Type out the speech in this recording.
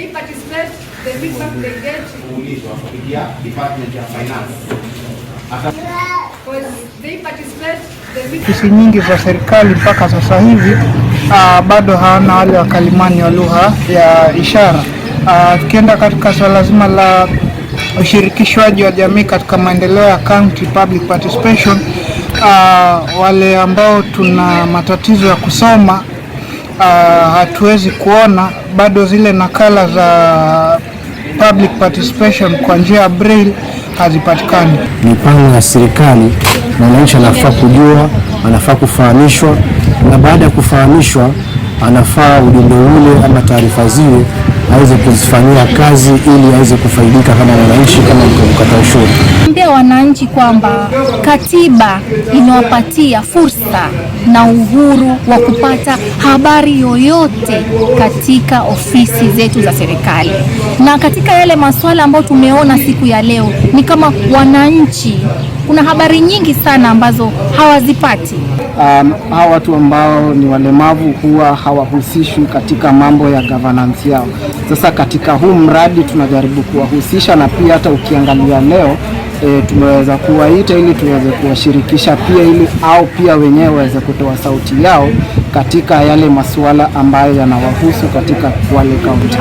They participate, the feedback they get, Kuulizwa kupitia department ya finance. Because they participate, the feedback Ofisi nyingi za serikali mpaka sasa hivi bado hawana wale wakalimani wa lugha ya ishara. Tukienda katika swala zima la ushirikishwaji wa jamii katika maendeleo ya county, public participation, wale ambao tuna matatizo ya kusoma, hatuwezi kuona bado zile nakala za public participation kwa njia ya braille hazipatikani. Mipango ya serikali, mwananchi anafaa kujua, anafaa kufahamishwa, na baada ya kufahamishwa, anafaa ujumbe ule ama taarifa zile aweze kuzifanyia kazi ili aweze kufaidika kama mwananchi, kama mkata ushuru. Ambia wananchi kwamba katiba inawapatia fursa na uhuru wa kupata habari yoyote katika ofisi zetu za serikali, na katika yale masuala ambayo tumeona siku ya leo ni kama wananchi, kuna habari nyingi sana ambazo hawazipati. Hawa watu ambao ni walemavu huwa hawahusishwi katika mambo ya governance yao. Sasa katika huu mradi tunajaribu kuwahusisha, na pia hata ukiangalia leo tumeweza kuwaita ili tuweze kuwashirikisha pia, ili au pia wenyewe waweze kutoa sauti yao katika yale masuala ambayo yanawahusu katika Kwale County.